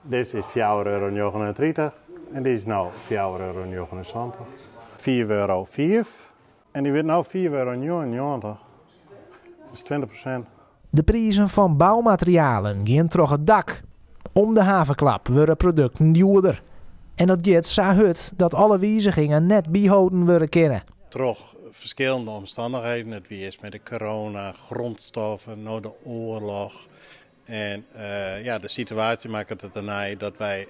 Dizze is €4,39 en dy is no €4,79. €5,05 en dy wurdt no €5,99. Dat is 20%. De prizen fan boumaterialen gean troch it dak. Om de haverklap wurde produkten djoerder. En dat giet sa hurd dat alle wizigingen net byholden wurde kinne. Troch ferskillende omstannichheden, it wie earst mei de corona, grondstoffen, no de oarloch. En ja, de situaasje makket it dernei dat wy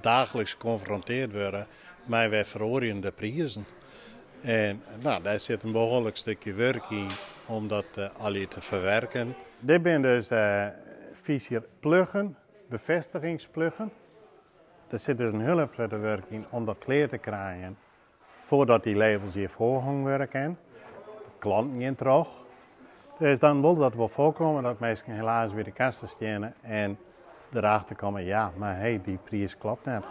daagliks konfrontearre wurde mei wer feroarjende prizen. En no, dêr sit in behoarlik stikje wurk yn om dat allegear te ferwurkjen. Dit binne dus fyzierpluggen, befêstigingspluggen. Der sit dus in hiele protte wurk yn om dat klear te krijen foardat dy labels hjir foarhongen wurde kinne. Klanten gean troch. Dus dan wol dat wol foarkomme dat minsken helaas by de kassa steane en derachter komme, ja, mar hey, dy priis kloppet net.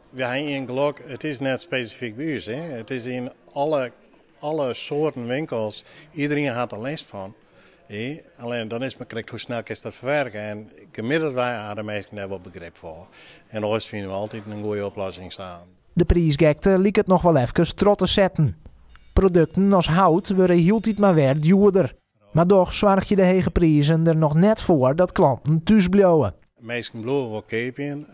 Wy ha ien gelok, it is net spesifyk by ús. Hè. It is yn alle soarten winkels, iderien hat der lêst fan. Hè. Allinnich dan is mar krekt hoe snel kinst dat ferwurkje. En gemiddeld wy ha de minsken dêr wol begrip foar. En oars fine we altyd in goede oplossing samen. De priisgekte liket noch wol efkes troch te setten. Produkten as hout wurde hieltyd mar wer djoerder. Mar dochs soargje de hege prizen der noch net foar dat klanten thús bliuwe. Minsken bliuwe wol keapjen.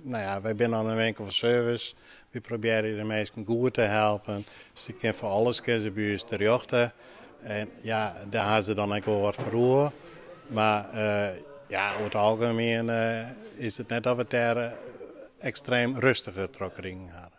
No ja, wy binne dan in winkel fan service. Wy probearje de minsken goed te helpen. Se kinne foar alles kinne se by ús terjochte. En ja, dêr ha se dan ek wol wat foar oer. Mar ja, oer it algemien is it net dat we it dêr ekstreem rêstiger troch krigen hawwe.